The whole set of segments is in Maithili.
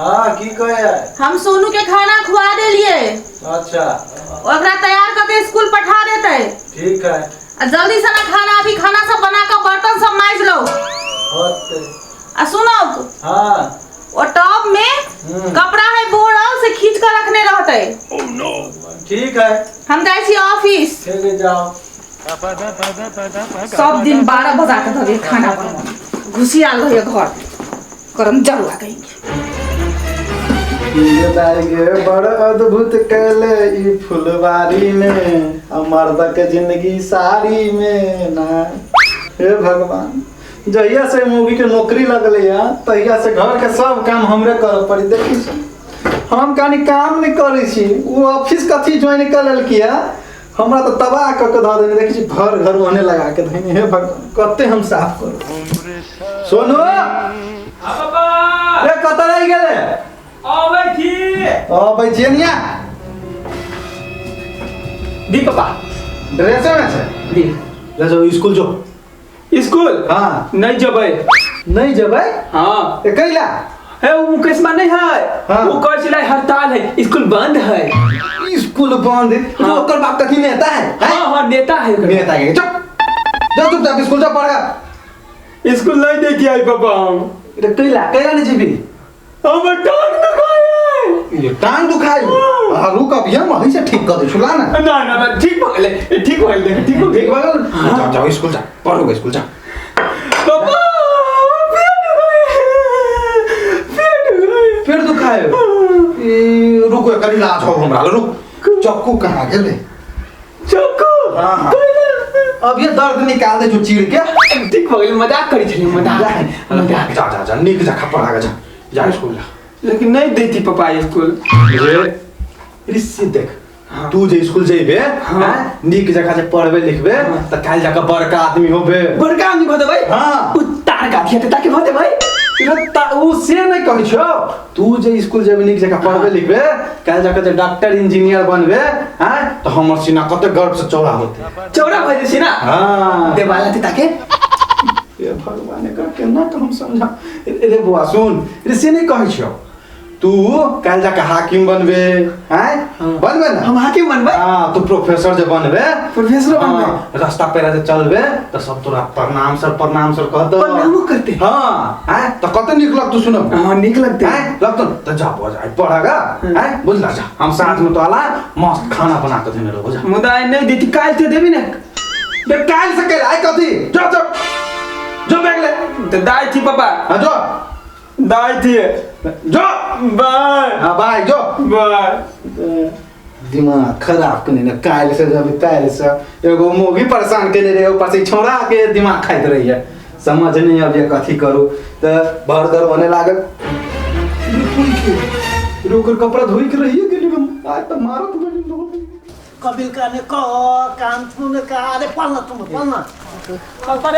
हाँ की कहै हम सोनू के खाना खुआ देलिए। अच्छा। ओकरा तैयार कऽ के स्कूल पठा देतै। ठीक है। आ जल्दी से ना खाना अभी खाना सब बना कऽ बर्तन सब माजि लो। होतै। आ सुनो। हाँ। ओ टब में कपड़ा है बोरल से खींच कर रखने रहते। ठीक है। हम जाइ छी ऑफिस। ठीक है जाओ। सब दिन 12 बजा के धरे खाना बनबो घुसिया रहे घर करम जरुआ कहीं। ये दाई गे बड़ अद्भुत कैले ई फुलवारी में आ मर्द के जिंदगी सारी में ना। हे भगवान, जहिया से मौगी के नौकरी लगले है तहिया से घर के सब काम हमरे करे पड़ी। देखी हम कनी काम नहीं करै छी, वो ऑफिस कथी ज्वाइन कर लेलकी है, हमरा तो तबाह क के धऽ देने। देखी छी भर घर ओहने लगा के धइने। हे भगवान कते हम साफ करू। सोनू हाँ पापा। रे कतऽ रहि गेले? अबै छी। अबै छी निया। दी पापा। ड्रेसे में छै? दी। ले जाओ स्कूल जो। स्कूल? हाँ। नहीं जबै। नहीं जबै? हाँ। ए कैला? हे वो मुकेश मा नहीं है। हाँ। वो कहै छलै हड़ताल है, स्कूल बंद है। स्कूल बंद है? हाँ। ओकर बाप कथी नेता है? हाँ हाँ नेता है। नेता है। चुप जा चुपचाप स्कूल जा पढ़। स्कूल नहीं देखी आई पापा हम। रे कैला कैला नहीं जेबी? हमर टांग दुखाय है। ये टांग दुखाय? हाँ रुक अभी हम वहीं से ठीक कर दे छुला ना। ना ना ना ठीक हो गेलै, ठीक हो गेलै, ठीक हो ठीक हो गेल। जाओ जाओ स्कूल जा, पढ़ोगे स्कूल जा। पापा पेट दुखाय पेट दुखाय पेट दुखाय। ई रुको कनी लाज हो हमरा, रुक। चक्कू कहाँ गेलै? चक्कू? हाँ हाँ। अब ये दर्द निकाल दे जो चीर के। ठीक हो गेलै, मजाक करै छलियै, मजाक मजाक। जा जा जा नीक जगह पढ़ा जा जा स्कूल जा। लेकिन नहीं देती पापा स्कूल। रे ऋषि देख। हाँ। तू जे स्कूल जेबे हाँ। नीक जगह से पढ़बे लिखबे हाँ। त काल्हि जाके बड़का आदमी होबे। बड़का आदमी भऽ देबै? हाँ। उ तार गाछी हेतै ताकि भऽ देबै। उ से नहीं कहै छौ, तू जे स्कूल जेबे नीक जगह पढ़बे लिखबे काल्हि जाके जे डॉक्टर इंजीनियर बनबे हैं त हमर सीना कते गर्व से चौड़ा होते। चौड़ा भऽ जेतै ना? हाँ। देवाल हेतै ताकि। हे भगवान एकरा केना के हम समझा। रे बौआ सुन, रे से नहीं कहै छौ, तू काल्हि जाके हाकिम बनबे हैं? हाँ। बनबे ना? हम हाकिम बनबै? हाँ, तू प्रोफेसर जे बनबे। प्रोफेसर बनबै? हाँ, रास्ता पेरा जे चलबे त सब तोरा प्रणाम सर कहतौ। प्रणामो करते? हाँ, हैं? त कते नीक लगतौ सुनब? हाँ, नीक लगतै। हैं? लगतौ? त जा बौआ, जा, पढ़गा, हैं? बुझला जा, हम साँझ में तो आला मस्त खाना बना के देने रहबो जा। मुदा आइ नहि देती, काल्हि तऽ देबी ने। बे काल्हि से काल्हि आइ कथी? जो जो जो बैग ले। त दाइ छी पापा। हाँ जो। दाइ थी। जो। बाय। हाँ बाय जो। बाय। दिमाग खराब कने ने काल्हि से जब काल्हि से एगो मोगी परेशान केने रहे, ऊपर से छौड़ा के दिमाग खाइत रहिए, समझ नहीं अब ये कथी करू। त भर दर होने लागल। रे ओकर कपड़ा धोई के रहिए गेली हम, आज त मारत बनी। कबिल का ने को कान सुन का अरे पलना तुम पलना चल पर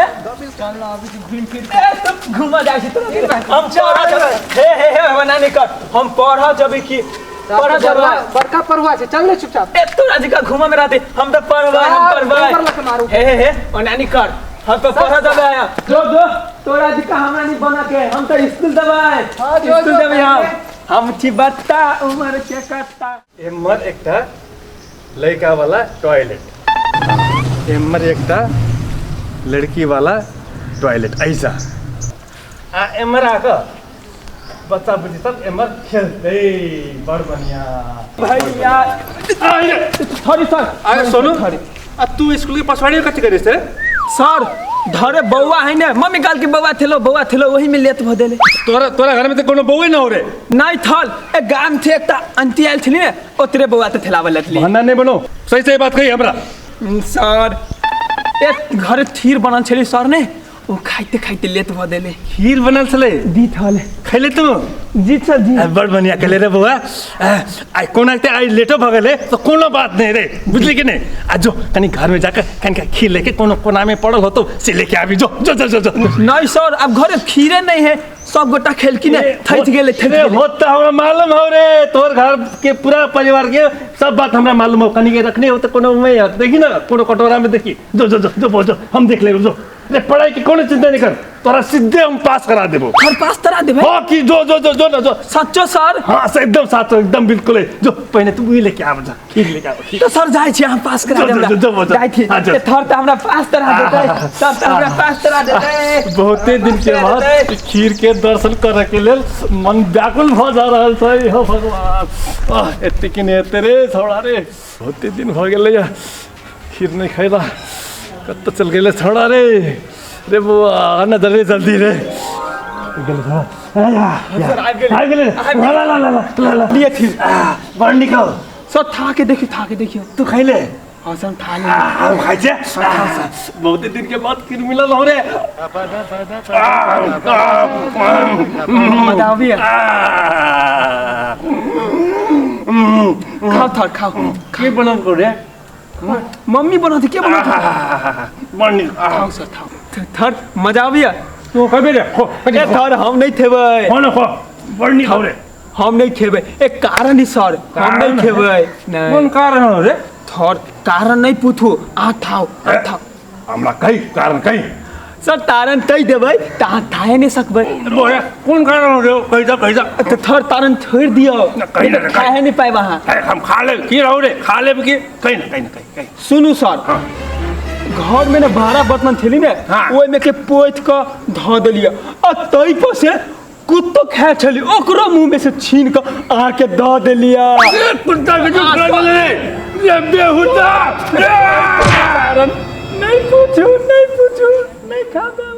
चल ना अभी घूम फिर ए सब घुमा जाय छी तोरा। हम पढ़ा जब हे हे हे बना नहीं कर, हम पढ़ा जब की पढ़ा जब बड़का पढ़ुआ छै, चल ले चुपचाप। ए तोरा जी का घुमा में रहते, हम तो पढ़वा, हम पढ़वा। ऊपर लख मारू। हे हे हे ओना नहीं कर, हम तो पढ़ा जब आया। जो जो तोरा जी का हमरा नहीं बना के, हम तो स्कूल दबाए, स्कूल दबाए हम छी बत्ता उमर के कत्ता। एम्हर एकटा लड़का वाला टॉयलेट, एम्हर एकटा लड़की वाला टॉयलेट ऐसा, आ एम्हर आके बच्चा बुच्ची सब एम्हर खेलतै। बड़ बढ़िया भैया। Sorry sir. अरे सोनू, आ तू स्कूल के पछवाड़ी कथी करै छै? सर धरे बौआ है ने, मम्मी काल के बौआ थेलो, बौआ थेलो वही में लेत भ देले। तोरा तोरा घर में त कोनो बौए न हो रे? नहीं थल, ए गाम थे एकटा अंती आयल छली ने, ओतरे बौआ त थेलावल लतली। बहाना नहीं बनो, सही सही बात कही हमरा। सर एक घरे खीर बनल छली सर ने, ओ खाइते खाइते लेत भ देले। खीर बनल छलै? दी थल। खैले तू? जी सर जी। बड़ बढ़िया खेले रे बौआ। आइ कोना ते आइ लेटो भ गेलै त कोनो बात नहीं रे, बुझली कि नहीं? आ जो कनी घर में जाकर कनी खीर लेके कोनो कोना में पड़ल होतो से लेके आबी, जो जो जो जो जो। नहीं सर अब घरे खीरे नहीं है, सब गोटा खेलकी ने थैत गेलै, थैत रे, गेलै। होत त हमरा मालूम हो रे, तोर घर के पूरा परिवार के सब बात हमरा मालूम हो। कनी के रखने हो त कोनो में देखी ना, कोनो कटोरा में देखी। जो जो जो जो जो हम देख लेब, जो। रे पढ़ाई के कोनो चिंता नहीं कर, तोरा सीधे हम पास करा देबो। सर पास करा देबै? हाँ की जो जो जो जो ना जो। सच्चो सर? हाँ सर एकदम साथ एकदम बिल्कुल है। जो पहले तू ई लेके आब जा, खीर लेके आब, खीर। तो सर जाइ छी हम पास करा जो, देब। जो, जो, जो, जो। जाइ छी। हाँ, जो। ए, थर त हमरा पास करा देतै, सर त हमरा पास करा देतै। बहुते दिन के बाद खीर के दर्शन करे के लेल मन व्याकुल भ जा रहल छै। हो भगवान, आह, एते कि नहि एते रे छौड़ा रे, बहुते दिन भ गेलै या खीर नहि खैला। कतऽ चल गेलै छौड़ा रे? रे बौआ आना जल्दी जल्दी रे। गेलै छौड़ा। आबि गेलै। ला ला ला ला ला ला। लिए खीर। बड़ नीक हौ। सर था के देखियो, था के देखियो। तू खैले? हाँ सर था ले। हम खाइ छियै। बहुते दिन के बाद खीर मिलल हौ रे। मजा आबैया? खाओ थर खाओ। के बनाउनु रे? मम्मी बनाउँथ्यो, के बनाउँथ्यो? बड़ नीक। खाओ सर खाओ। थर मजा आबैया? तू खैबे रे? खो। ए थर हम नहीं खेबै। खो न खो, बड़ नीक हौ रे। हम नहीं खेबै। ए कारण ही सर, हम नहीं खेबै। नहीं। कोन कारण हौ रे? थर कारण नहीं पूछू, आ थाओ आ थाओ। हमरा कही कारण कही। सर तारन तय देबै त अहाँ थाहे नहीं सकबै। बोले कोन कारण हौ रे? कही जा कही जा। त थर तारन छोड़ दियो, कही ना, कही। खाहे नहीं पाएब अहाँ। ए, हम खा लेब की रहू रे, खा लेब की? कही ना कही ना कही कही। सुनू सर, हाँ। घर में ने भाड़ा बर्तन छली ने, हाँ। ओहि में के पोति के धऽ देलियै आ तै पर से कुत्तो खाय छली, ओकरो मुंह में से छीन के अहाँ के दऽ देलियै। ए, कुत्ता के जो खा लेले रे, ये बेहुदा। कारण नहीं पूछू, नहीं पूछू, नहीं खाबे।